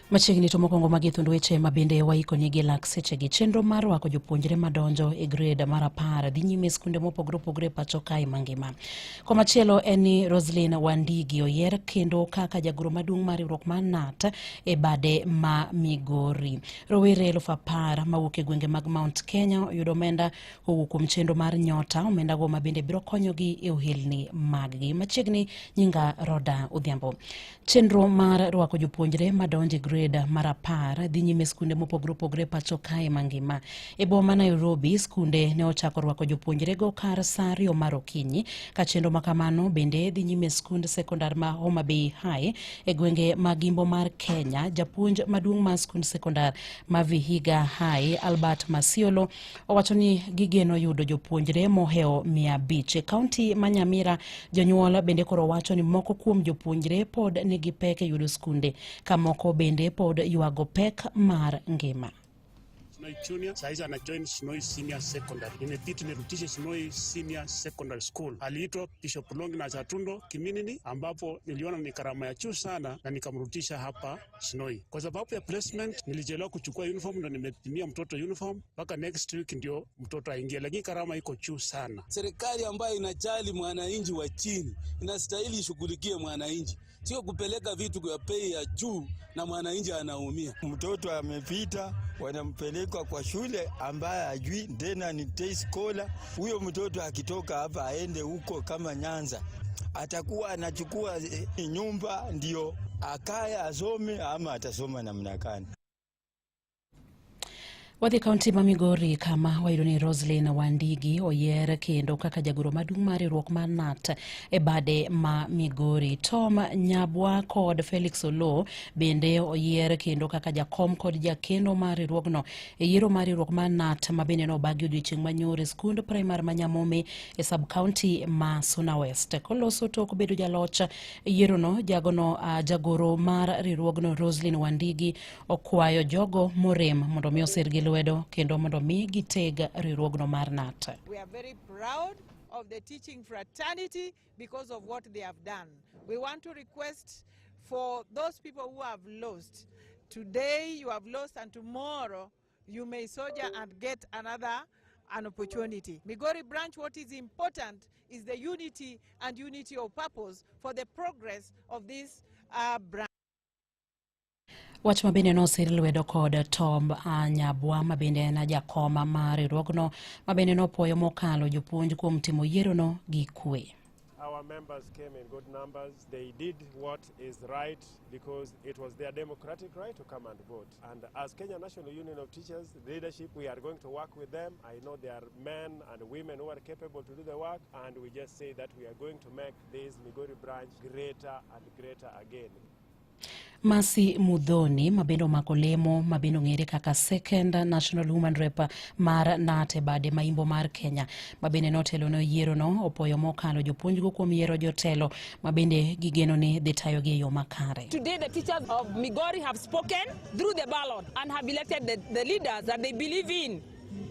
Machiegni to mokwongo magi thund weche ma bende waikonigi lak sechegi. Chenro mar rwako jopuonjre madonjo e grade mar 10 dhi nyime e skunde mopogore opogore e pacho kae mangima. Komachielo en ni Roslyn Wandigi oyier kendo kaka jagoro maduong' mar riwruok mar KNUT e bade ma Migori. Rowere 10,000 mawuok e gwenge mag Mount Kenya oyudo omenda kowuok kuom chenro mar Nyota, omendago ma bende biro konyogi e ohelni maggi. Machiegni nyinga Roda Odhiambo. Chenro mar rwako jopuonjre madonjo e grade mar 10 dhi nyime e skunde mopogore opogore pacho kae mangima. E boma ma Nairobi, skunde ne ochako rwako jopuonjrego kar saa 2 mar okinyi, ka chenro ma kamano bende dhi nyime e skund sekondar ma Homa Bay High e gwenge mag Imbo mar Kenya. Japuonj maduong' mar skund sekondar ma Vihiga High, Albert Masiolo, owacho ni gigeno yudo jopuonjre mohewo 500. E kaunti ma Nyamira, jonyuol bende koro wacho ni moko kuom jopuonjre pod nigi pek e yudo skunde, ka moko bende pod ywago pek mar ngima. Snowy Junior, saizi ana join Snowy Senior Secondary. Nimepiti nirudishe Snowy Senior Secondary School. Aliitwa Bishop Longinus Atundo Kiminini, ambapo niliona ni karama ya juu sana na nikamrudisha hapa Snowy. Kwa sababu ya placement nilichelewa kuchukua uniform, ndo nimepimia mtoto uniform mpaka next week ndio mtoto aingie, lakini karama iko juu sana. Serikali ambayo inajali mwananchi wa chini inastahili ishughulikie mwananchi, sio kupeleka vitu kwa bei ya juu na mwananchi anaumia. Mtoto amepita, wanampeleka kwa shule ambaye hajui tena, ni day scholar. Huyo mtoto akitoka hapa aende huko kama Nyanza, atakuwa anachukua nyumba ndio akae asome ama atasoma namna gani? Wadhi kaunti ma Migori kama wayudo ni Roslyn Wandigi oyier kendo kaka jagoro maduong' mar riwruok mar KNUT e bade ma Migori. Tom Nyabwa kod Felix Oloo bende oyier kendo kaka jakom kod jakeno mar riwruogno e yiero mar riwruok mar KNUT ma bende nobagi odiochieng' manyoro e skund primar ma Nyamome e sub county ma Suna West. Koloso tok bedo jaloch e yierono, jagono jagoro mar riwruogno Roslyn Wandigi okwayo jogo morem mondo mi osirgi lwedo kendo mondo mi giteg riwruogno mar KNUT. We are very proud of the teaching fraternity because of what they have done. We want to request for those people who have lost. Today you have lost, and tomorrow you may soldier and get another an opportunity. Migori branch, what is important is the unity and unity of purpose for the progress of this branch. Wach ma bende nosir lwedo kod Tom Nyabwa ma bende en jakom mar riwruogno ma bende nopuoyo mokalo jopuonj kuom timo yierono gi kwe. Our members came in good numbers. They did what is right because it was their democratic right to come and vote. And as Kenya National Union of Teachers leadership, we are going to work with them. I know there are men and women who are capable to do the work, and we just say that we are going to make this Migori branch greater and greater again. Masi Mudhoni ma bende omako lemo ma bende ong'ere kaka Second National Woman Rep mar KNUT e bade ma Imbo mar Kenya ma bende notelo ne yierono opoyo mokalo jopuonjgo kuom yiero jotelo ma bende gigeno ni dhi tayogi e yo makare. Today the teachers of Migori have spoken through the ballot and have elected the leaders that they believe in,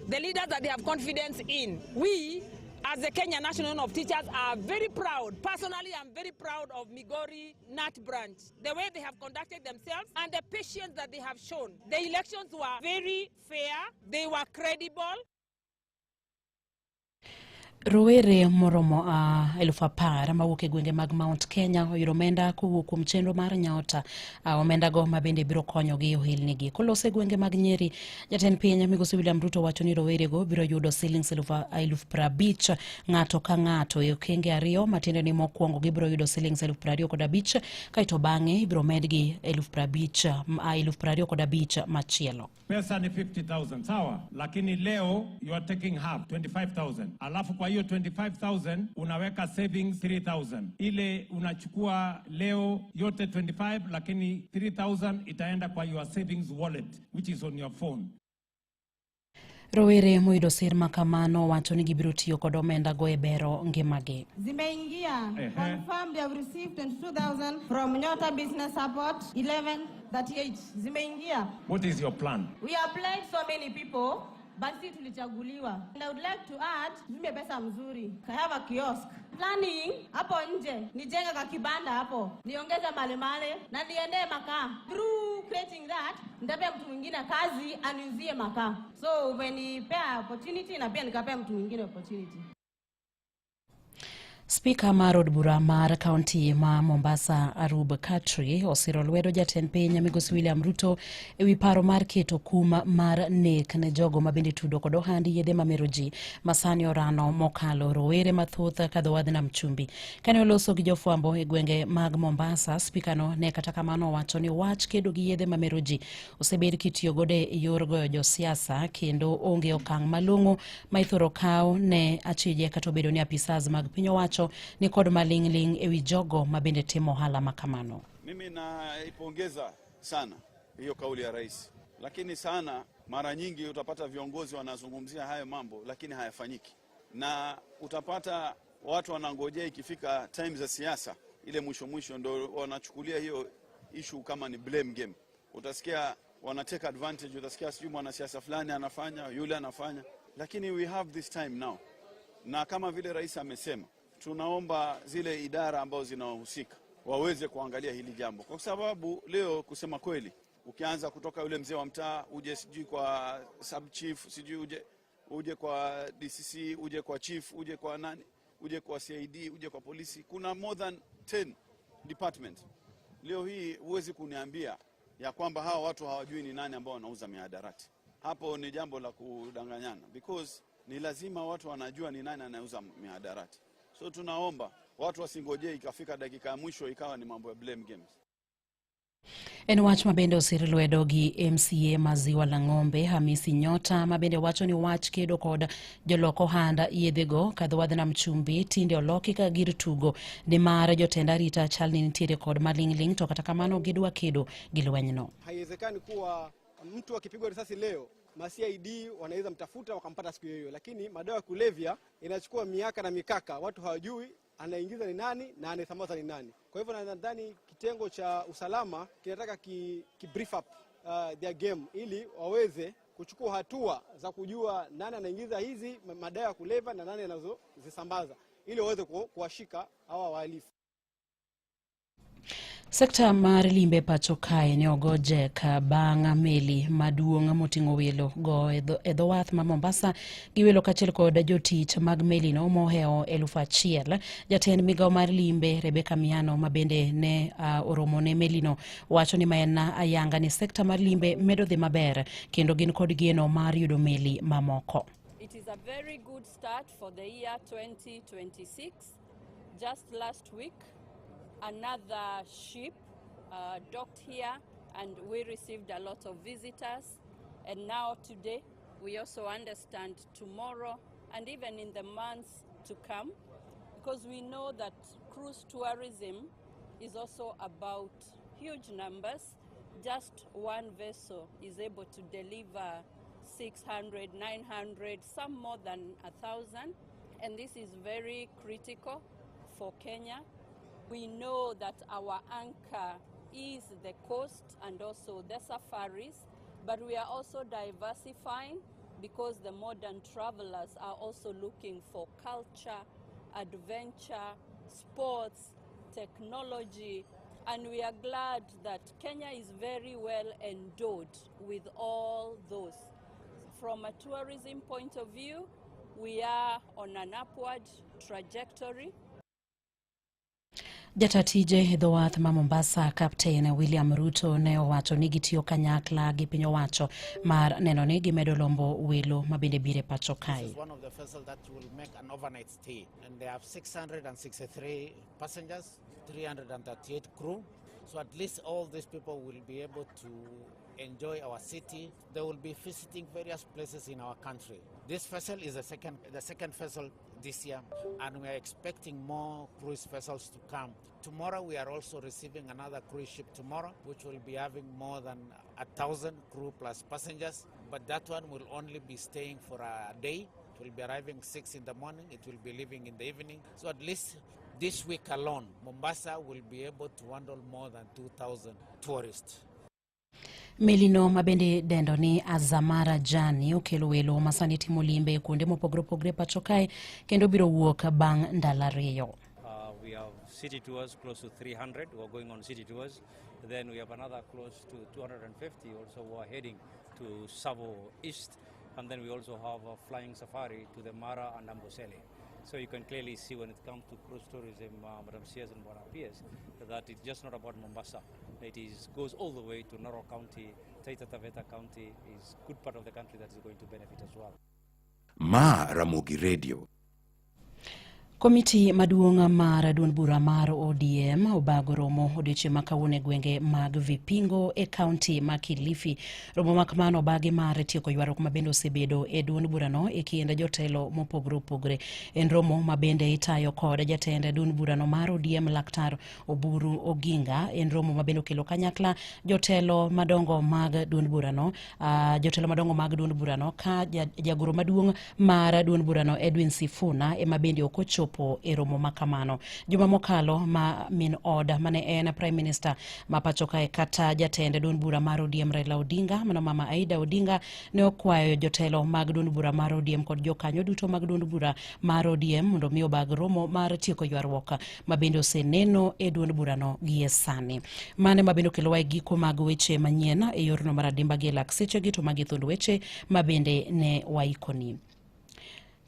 the leaders that they have confidence in. We, as the Kenya National Union of Teachers, are very proud. Personally, I'm very proud of Migori KNUT branch. The way they have conducted themselves and the patience that they have shown. The elections were very fair, they were credible. Rowere moromo 10,000 mawuok e gwenge mag Mount Kenya oyudo omenda kowuok kuom chenro mar Nyota. Omendago ma bende biro konyogi e ohelnigi. Koloso e gwenge mag Nyeri, jatend piny Migosi William Ruto wacho ni rowerego biro yudo silings 50,000 ng'ato ka ng'ato e okenge ariyo, matiende ni mokwongo gibiro yudo silings 25,000 kaeto bang'e ibiro medgi 50,000, 25,000 machielo. Pesa ni 50,000 sawa, lakini leo you are taking half 25,000, alafu kwa hiyo 25,000 unaweka savings 3,000. Ile unachukua leo yote 25, lakini 3,000 itaenda kwa your savings wallet which is on your phone. Rowere moyudo sir ma kamano wacho ni gibiro tiyo kod omenda go e bero ngimagi. Zimeingia. Ehe. Confirmed they have received 22,000 from Nyota Business Support 1138. Zimeingia. What is your plan? We applied so many people, but si tulichaguliwa. And I would like to add, tutumie pesa mzuri. I have a kiosk. Planning hapo nje, nijenge ka kibanda hapo, niongeze malemale na niendee makaa. Through creating that, nitapea mtu mwingine kazi aniuzie makaa. So umenipea opportunity na pia nikapea mtu mwingine opportunity. Spika mar od bura mar kaunti ma Mombasa Arub Khatri osiro lwedo jatend piny migosi William Ruto ewi paro mar keto kum mar nek ne jogo mabende tudo kod ohand yedhe mamero ji masani orano mokalo rowere mathoth kadho wadh nam chumbi. Kane oloso gi jofwambo e gwenge mag Mombasa, spikano ne kata kamano owacho ni wach kedo gi yedhe mamero ji osebed kitiyo godo e yor goyo josiasa kendo onge okang' malong'o ma ithoro kaw ne achije kata obedo ni apisas mag piny owacho ni kod maling'ling' ewi jogo ma bende timo ohala makamano. Mimi naipongeza sana hiyo kauli ya rais, lakini sana mara nyingi utapata viongozi wanazungumzia hayo mambo lakini hayafanyiki, na utapata watu wanangojea ikifika time za siasa ile mwisho mwisho ndo wanachukulia hiyo issue kama ni blame game. Utasikia wana take advantage, utasikia sijui mwanasiasa fulani anafanya, yule anafanya, lakini we have this time now, na kama vile rais amesema, tunaomba zile idara ambazo zinahusika waweze kuangalia hili jambo, kwa sababu leo kusema kweli, ukianza kutoka yule mzee wa mtaa uje sijui kwa sub chief, sijui uje kwa DCC, uje kwa chief, uje kwa nani, uje kwa CID, uje kwa polisi, kuna more than 10 department. Leo hii huwezi kuniambia ya kwamba hawa watu hawajui ni nani ambao wanauza mihadarati. Hapo ni jambo la kudanganyana, because ni lazima watu wanajua ni nani anauza mihadarati. So tunaomba watu wasingojee ikafika dakika ya mwisho ikawa ni mambo ya blame games. En wach mabende osir lwedo gi MCA ma Ziwa la Ng'ombe Hamisi Nyota mabende wacho ni wach kedo kod jolok ohand yedhego kadho wadh nam chumbi tinde oloki ka gir tugo nimar jotend arita chal ni nitiere kod maling'ling' to kata kamano gidwa kedo gi lwenyno. Haiwezekani kuwa mtu akipigwa risasi leo ma CID wanaweza mtafuta wakampata siku hiyo, lakini madawa ya kulevya inachukua miaka na mikaka, watu hawajui anaingiza ni nani na anasambaza ni nani. Kwa hivyo nadhani kitengo cha usalama kinataka ki brief up their game ili waweze kuchukua hatua za kujua nani anaingiza hizi madawa ya kulevya na nani anazozisambaza ili waweze kuwashika hawa wahalifu. Sekta mar limbe pacho kae ne ogo jek bang' meli maduong' moting'o welo go e dho wath ma Mombasa gi welo kaachiel kod jotich mag melino mohewo 1,000. Jatend migawo mar limbe Rebecca Miano mabende ne oromo ne melino wacho ni ma en ayanga ni sekta mar limbe medo dhi maber kendo gin kod geno mar yudo meli mamoko. It is a very good start for the year 2026. Just last week, another ship docked here and we received a lot of visitors. And now today, we also understand tomorrow and even in the months to come, because we know that cruise tourism is also about huge numbers. Just one vessel is able to deliver 600, 900, some more than 1,000. And this is very critical for Kenya. We know that our anchor is the coast and also the safaris, but we are also diversifying because the modern travelers are also looking for culture, adventure, sports, technology, and we are glad that Kenya is very well endowed with all those. From a tourism point of view, we are on an upward trajectory. Jata tije e dho wath ma Mombasa Captain William Ruto ne owacho ni gitiyo kanyakla gi piny owacho mar neno ni gimedo lombo welo mabende biro e pacho kae. This is one of the vessels that will make an overnight stay, and they have 663 passengers, 338 crew. So at least all these people will be able to enjoy our city. They will be visiting various places in our country. This vessel is the second vessel this year, and we are expecting more cruise vessels to come. Tomorrow we are also receiving another cruise ship tomorrow, which will be having more than 1,000 crew plus passengers, but that one will only be staying for a day. It will be arriving 6 in the morning, it will be leaving in the evening. So at least this week alone, Mombasa will be able to handle more than 2,000 tourists. Melino mabende dendo ni Azamara Jani okelo welo masani timo limbe kuonde mopogore opogore pacho kae kendo biro wuok bang' ndalo 2. We are have city tours close to 300 who are going on city tours. Then we have another close to 250 also who are heading to Tsavo East. And then we also have a flying safari to the Mara and Amboseli. So you can clearly see when it comes to cruise tourism, Madam CS and Bwana PS, that it's just not about Mombasa. It goes all the way to Narok County, Taita Taveta County is good part of the country that is going to benefit as well. Ma Ramogi Radio. Komiti maduong' mar duond bura mar ODM obago romo odiochieng' ma kawuono e gwenge mag Vipingo e kaunti ma Kilifi. Romo ma kamano obagi mar tieko ywaruok ma bende osebedo e duond burano e kind jotelo mopogore opogore. En romo ma bende itayo kod jatend duond burano mar ODM Laktar Oburu Oginga. En romo ma bende okelo kanyakla jotelo madongo mag duond burano, jotelo madongo mag duond burano ka jagoro maduong' mar duond burano Edwin Sifuna ema bende ok ochopo e romo ma kamano. Juma mokalo ma min od mane en Prime Minister ma pacho kae kata jatend duond bura mar ODM Raila Odinga mano mama Aida Odinga ne okwayo jotelo mag duond bura mar ODM kod jokanyo duto mag duond bura mar ODM mondo mi obag romo mar tieko ywaruok ma bende oseneno e duond burano gie sani. Mane ma bende okelowa e giko mag weche manyien e yorno mar adimba gi e lak sechegi to magi thund weche ma bende ne waikoni.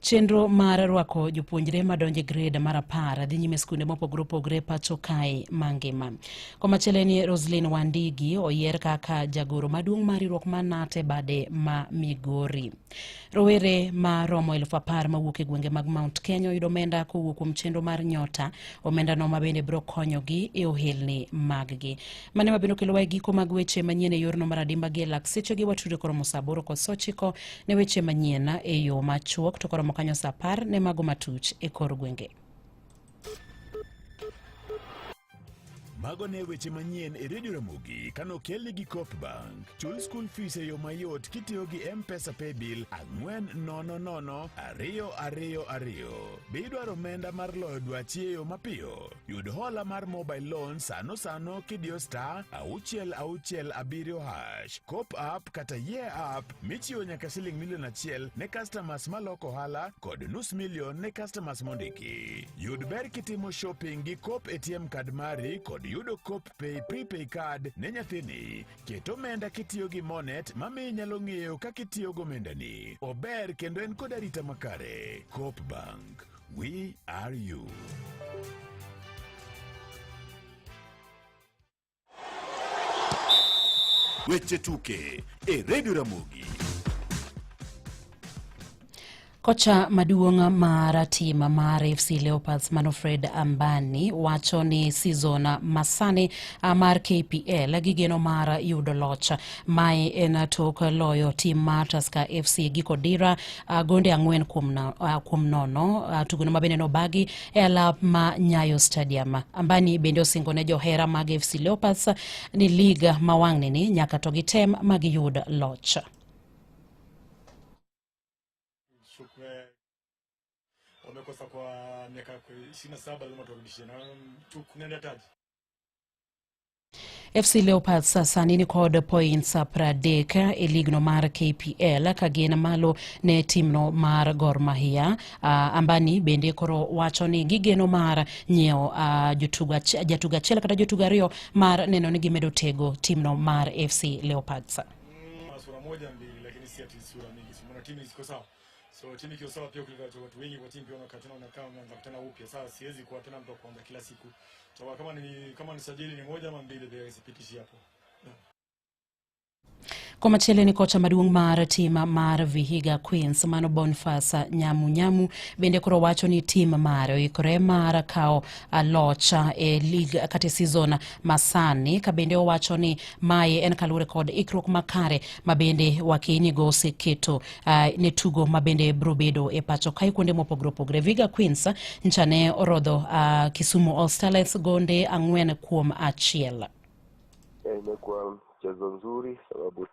Chenro mar rwako jopuonjre madonjo e grade mar 10 dhi nyime skunde mopogore opogore pacho kae mangima. Komachielo ni Roslyn Wandigi oyier kaka jagoro maduong' mar riwruok mar KNUT bade ma Migori. Rowere ma romo 10,000 mawuok e gwenge mag Mount Kenya oyudo omenda kowuok kuom chenro mar Nyota. Omenda no ma bende biro konyogi e ohelni maggi. Mane ma bende okelowa e giko mag weche manyien e yorno mar adimba gi e lak sechegi watudre koromo saa 8:09 ne weche manyien e yo machuok to koromo kanyo saa 10 ne mago matuch e kor gwenge. Mago ne weche manyien e Radio Ramogi kanokelni gi Coop Bank. Chul school fees e yo mayot kitiyo gi M-Pesa Paybill 400 222. Be idwaro omenda mar loyo dwachi e yo mapiyo? Yud hola mar mobile loan sano sano kidiyo star 667#. Coop app kata Ye app michiwo nyaka siling milion 1 ne customers maloko ohala kod 500,000 ne customers mondiki. Yud ber kitimo shopping gi Coop ATM card mari kod yudo Coop Pay prepay card ne nyathini. Ket omenda kitiyo gi Monet mamiyo inyalo ng'eyo kaka itiyo gomendani. Ober kendo en kod arita makare. Coop Bank. We are you. Weche tuke e Radio Ramogi. Kocha maduong' mar tim mar FC Leopards Manfred Ambani wacho ni season masani mar KPL gigeno mar yudo loch. Mae en tok loyo tim mar Tusker FC giko dira gonde 4 kuom 0 tugono mabende nobagi e alap ma Nyayo Stadium. Ambani bende osingo ne johera mag FC Leopards ni league ma wang'ni ni nyaka to gitem magiyud loch. Wamekosa kwa miaka 27 lazima turudishe na tunaenda taji. FC Leopards sani ni kod points 30 e ligno mar KPL ka gin malo ne timno mar Gor Mahia. Ambani bende koro wacho ni gigeno mar nyiewo jatugo achiel kata jotugo 2 mar neno ni gimedo tego timno mar FC Leopards. Sura moja mbili, lakini si ati sura mingi. Unaona timu ziko sawa. So timu ikiwa sawa pia kulika watu wengi kwa timu pia unakaa tena unakaa unaanza tena upya. Sasa siwezi kuwa tena mtu wa kuanza kila siku. So kama ni sajili ni moja ama mbili pia sipitishi hapo. Komachielo ni kocha maduong' mar tim mar Vihiga Queens mano Boniface Nyamunyamu bende koro wacho ni tim mare oikore mar kawo loch e league kata season masani, ka bende owacho ni mae en kaluwore kod ikruok makare ma bende wakeni go oseketo ne tugo ma bende biro bedo e pacho kae kuonde mopogore opogore. Vihiga Queens ncha ne orodho Kisumu All Starlets gonde 4 kuom 1. Imekuwa mchezo nzuri sababu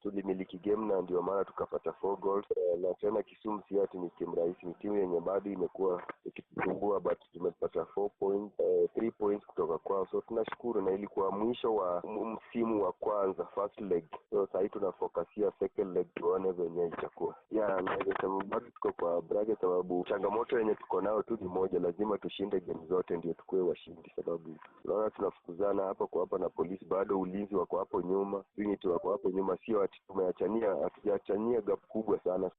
tulimiliki game na ndio maana tukapata 4 goals. Na tena Kisumu si ati ni timu rahisi, ni timu yenye bado imekuwa ikitusumbua, but tumepata 3 points kutoka kwao, so tunashukuru. Na ilikuwa mwisho wa msimu wa kwanza, first leg, so sasa hivi tunafocusia second leg tuone venye itakuwa. Ya, naweza sema bado tuko kwa bracket, sababu changamoto yenye tuko nayo tu ni moja, lazima tushinde game zote ndio tukuwe washindi, sababu unaona tunafukuzana hapa kwa hapa na polisi, bado ulinzi wako hapo nyuma, Unity wako hapo nyuma, sio ati tumeachania, hatujaachania gap kubwa sana.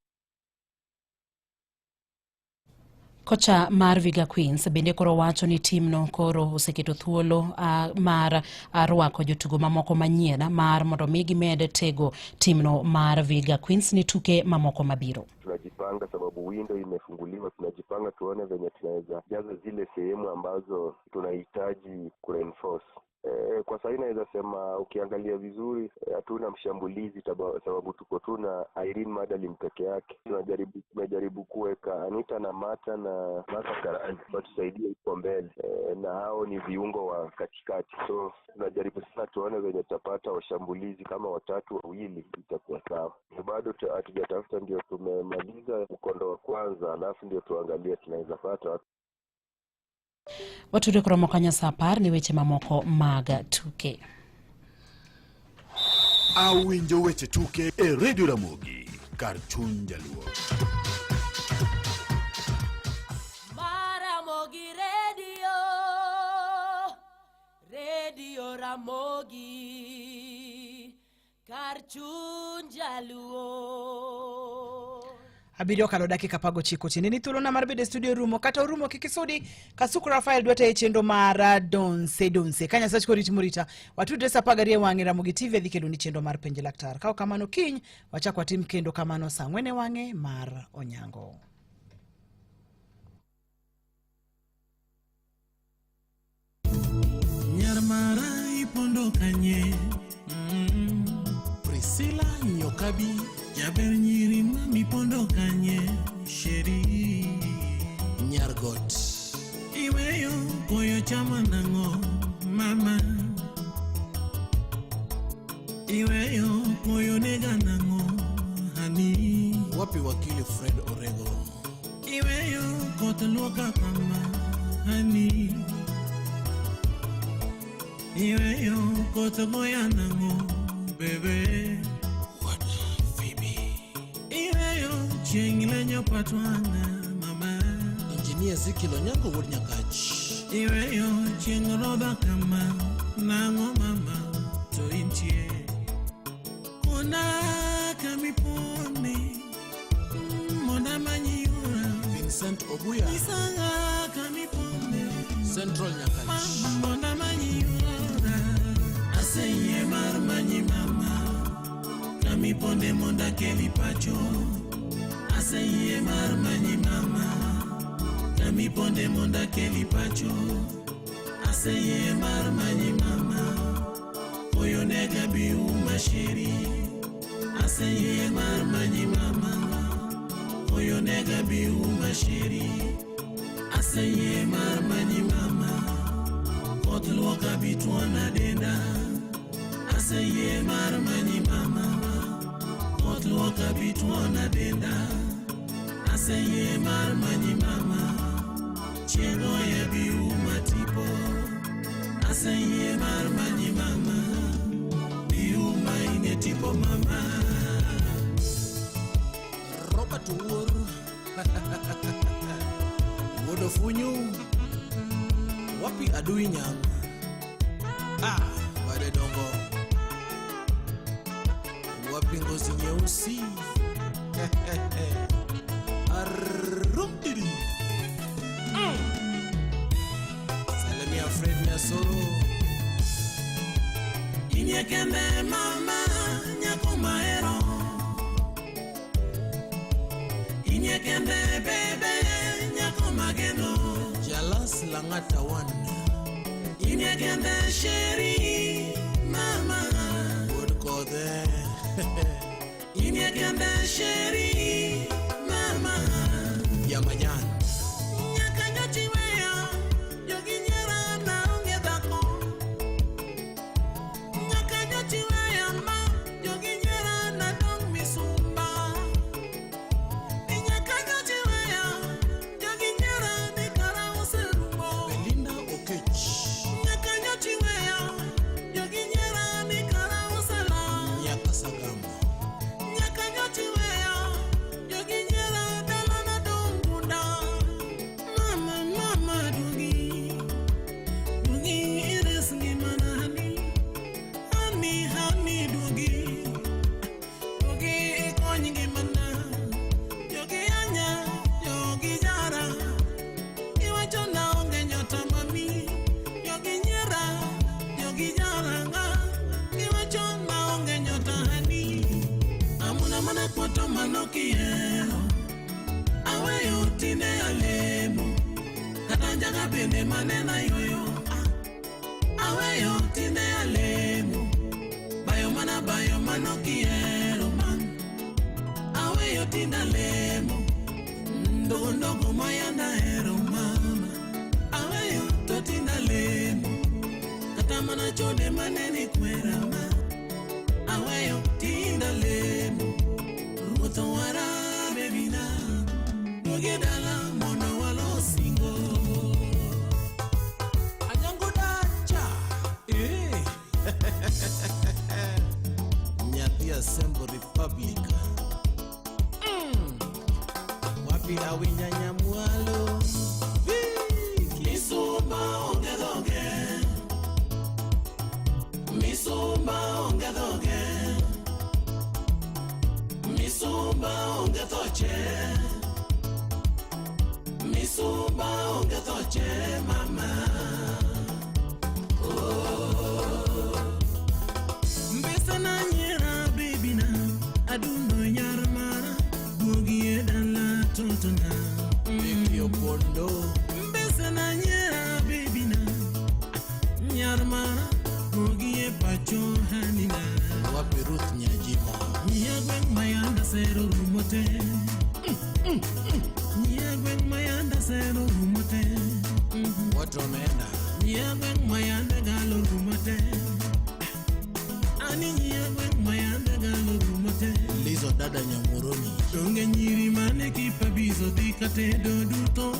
Kocha mar Vihiga Queens bende koro wacho ni timno koro oseketo thuolo mar rwako jotugo mamoko manyien mar mondo mi gimed tego timno mar Vihiga Queens ni tuke mamoko mabiro. Tunajipanga sababu window imefunguliwa, tunajipanga tuone venye tunaweza jaza zile sehemu ambazo tunahitaji kureinforce. Kwa sahii naweza sema ukiangalia vizuri hatuna mshambulizi sababu tuko tu na Irene Madeline peke yake. Tumejaribu kuweka Anita na Mata na Martha Karanja watusaidie huko mbele, na hao ni viungo wa katikati, so tunajaribu sana tuone venye tutapata washambulizi kama watatu wawili, itakuwa sawa. Bado hatujatafuta, ndio tumemaliza mkondo wa kwanza, alafu ndio tuangalie tunaweza pata wapi. Watudre koromo kanyo sa 10 ni weche mamoko mag tuke. Awinjo weche tuke e Radio Ramogi kar chuny jaluo. Ramogi Radio, Radio Ramogi, kar chuny jaluo. 7 okalo dakika 19. Tiende ni thuolona mar bedo e studio rumo, kata orumo kik isudi. Kasuku Rafael dwa tayi chenro mar donse donse. Ka Nyasacha korit morita, watudre sa 12 e wang'e Ramogi TV adhi keloni chenro mar penj laktar. Ka ok kamano kiny, wachak watim kendo kamano sa 4 e wang'e mar Onyango. Nyar mara ipondo kanye. Priscilla Nyokabi. Jaber nyiri mami pondo kanye. Sheri Nyargot. Iweyo koyo chama nang'o mama. Iweyo koyo nega nang'o hani. Wapi wakili Fred Orego. Iweyo koth luoka kama hani. Iweyo koth goya nang'o bebe. What Phoebe. Iweyo chieng' lenyo patwang'a mama. Engineer Ezekiel Onyango wuod Nyakach. Iweyo chieng' rodha kama nang'o mama to intie. Kona kamipone mondo amanyi yora. Vincent Obuya. Isanga kamipone. Central Nyakach. Mondo amanyi yora. Aseyie mar manyi mama. Kamiponde mondo akeli pacho. Aseyie mar manyi mama. Kamiponde mondo akeli pacho. Aseyie mar manyi mama. Koyo nega bi uma sheri. Aseyie mar manyi mama. Koyo nega bi uma sheri. Aseyie mar manyi mama. Koth luoka bi tuona denda. Aseyie mar manyi mama. Koth luoka bi tuona denda. Aseyie mar manyi mama. Chieng' oya bi uma tipo. Aseyie mar manyi mama. Bi uma ine tipo mama. Robert Wuor. Wuod Ofunyu. Wapi adui nyang'. Ah, bade dongo. Wapi ngozi nyeusi. Arumdidi. Salimia Fred Nyasoro. Inie kende mama nyako mahero. Inie kende bebe nyako mageno. Jalas Langata one. Inie kende sheri mama. Wuod kodhe. Inie kende sheri mama. Yamajan. Nyaka nyochi weyo jogi nyiera naonge dhako. Nyaka nyochi weyo ma jogi nyiera nadong' misumba. Nyaka nyochi weyo jogi nyiera ni kara oserumo. Belinda Okech. Nyaka nyochi weyo jogi nyiera ni kara oselal. Nyaka Sagam. Nyaka nyochi weyo naywayo aweyo tinde alemo bayo mana bayo mano kihero man aweyo tinde alemo ndogo ndogo mayanda hero mama aweyo to tinde alemo kata mana chode manene kwera ma aweyo tinde alemo ruoth owara bebina duogi dala mondo walosingo Anyango dacha eh. Nyathi Asembo Republic Wapi awinja nyamwalo Misumba onge dhoge Misumba onge dhoge Misumba onge thoche Misumba onge thoche mama Oh. Mbesa na nyiera baby na adundo nyar mara duogi e dala totona Vicky Opondo Mbesa na nyiera baby na nyar mara duogi e pacho hanina Wapi Ruth Nyajima Nyia gweng' mayanda sero rumo te Nyia gweng' mayanda sero rumo te Watu wameenda Nyia gweng' mayanda galo rumo te Ani nyia gweng' mayanda galo rumo te Lizo dada Nyamuroni Donge nyiri mane kipabizo dhi katedo duto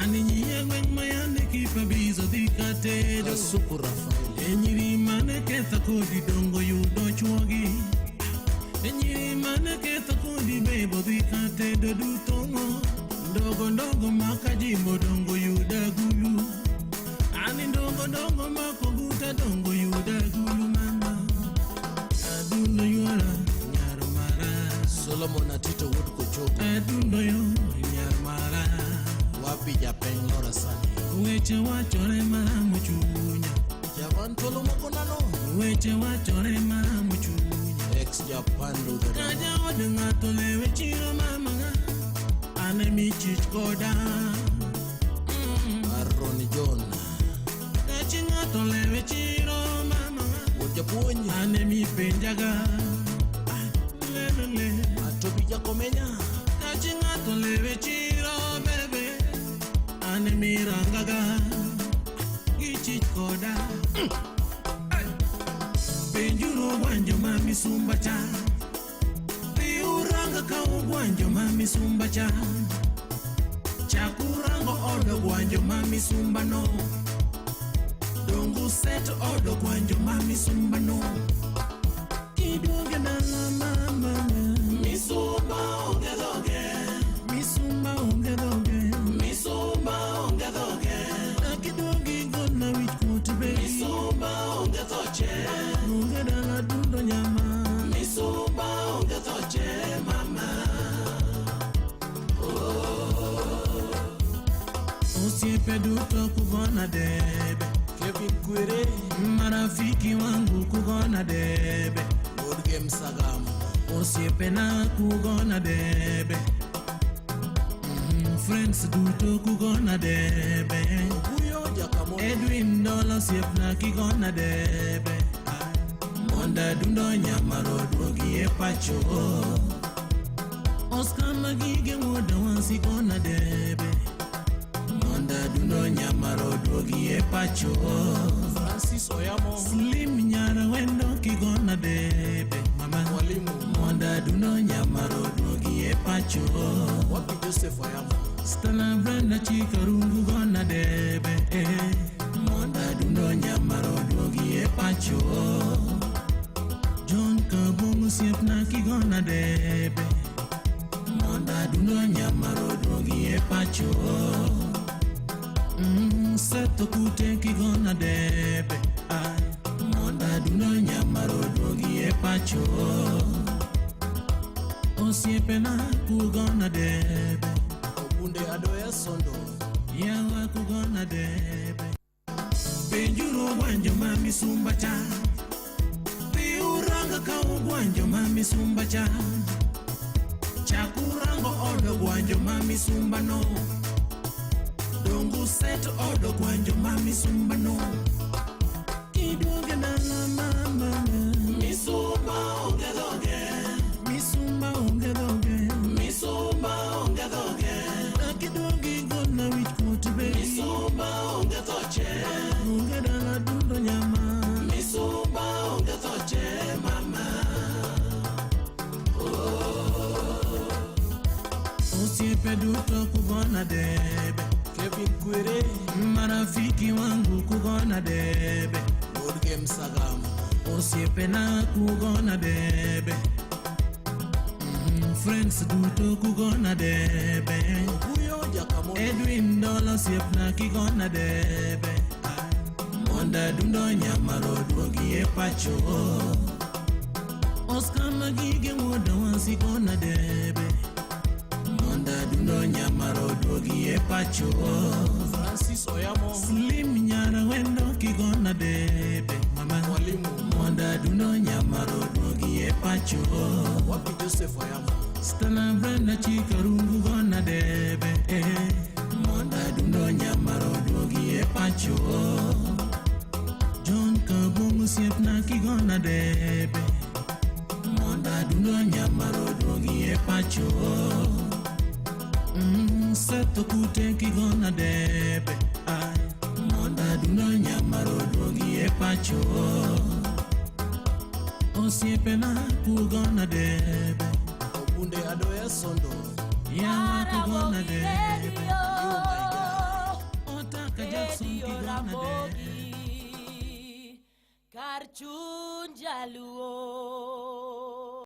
Ani nyia gweng' mayande kipabizo dhi katedo Kasuku Rafael E nyiri mane ketho kodi dongo yudo chuogi E nyiri mane ketho kodi bebo dhi katedo duto Ndogo ndogo makajimbo dongo yuda gulu Ani ndogo ndogo makoguta dongo yuda gulu mama Adundo ywara nyar mara Solomon Atito Wuod Kochogo Adundo yo nyar mara Wapi Japeng Lora Sani Weche wachore maramo chunya Javan Tolo moko nano Weche wachore maramo chunya Ex Japan Luther Ka jaod ng'ato lewe chiro mama An emichich koda Aaron John Kachi ng'ato lewe chiro mama Wuod Japuonj An emipenjaga Lelele Atobi Jakomenya Kachi ng'ato lewe chiro bebe An emirangaga Gichich koda Penjuru ogwanjo ma misumba cha Dhi uranga ka ogwanjo ma misumba cha Chak urango od ogwanjo ma misumba no Dongu set od ogwanjo ma misumba no Kiduoge dala mama Misumba onge dhoge Misumba onge dhoge Misumba onge dhoge Akiduogi gona wich kuot be Misumba onge thoche Onge dala dundo nyama Misumba onge thoche mama Oh. Osiepe duto kugona debe Kevin Kwere Marafiki wangu kugona debe Wuod Gem Sagam Osiepena kugona debe Friends duto kugona debe Oguyo Jakamono Edwin Dola osiepna kigona debe Monda dundo nyamaro duogi e pacho Oscar Magige wuoda wasigona debe Monda dundo nyamaro duogi e pacho Francis Oyamo Slim nyara wendo kigona debe Mama Mwalimu Monda dundo nyamaro duogi e pacho Wapi Joseph Oyamo Stella Brenda Chikarungu gona debe eh. Monda dundo nyamaro duogi e pacho John Kabongo osiepna kigona debe Monda dundo nyamaro duogi e pacho Seto kute kigona debe Ai. Monda dundo nyamaro duogi e pacho Osiepena kugona debe Obunde Adoya Sondo Yawa kugona debe Penjuru ogwanjo ma misumba cha Dhi uranga ka ogwanjo ma misumba cha Chak urango od ogwanjo ma misumba no Dongu Set odo gwanjo ma misumbano. Kiduoge dala mama. Misumba onge dhoge. Misumba onge dhoge. Misumba onge dhoge. Akiduogi gona wich kuot be. Misumba onge thoche. Onge dala dundo nyama. Misumba onge thoche mama. Osiepe duto kugona debe. Kevin Kwere. Marafiki wangu kugona debe. Wuod Gem Sagamo. Osiepena kugona debe. Friends duto kugona debe. Oguyo Jakamoyo. Edwin Dola osiepna kigona debe. Monda dundo nyamaro duogi e pacho. Oscar Magige wuoda wasigona debe. Monda dundo nyamaro duogi e pacho. Francis Oyamo. Slim nyara wendo kigona debe. Mama Mwalimu. Monda dundo nyamaro duogi e pacho. Wapi Joseph Oyamo. Stana Brenda chikarungu gona debe. Eh. Monda dundo nyamaro duogi e pacho. John Kabongo osiepna kigona debe. Monda dundo nyamaro duogi e pacho. Seto kute kigona debe. Ai. Monda dundo nyamaro duogi e pacho. Osiepena kugona debe. Obunde Adoya Sondo. Yawa kugona debe. Otaka Jackson Radio kigona debe. Ramogi, kar chuny jaluo.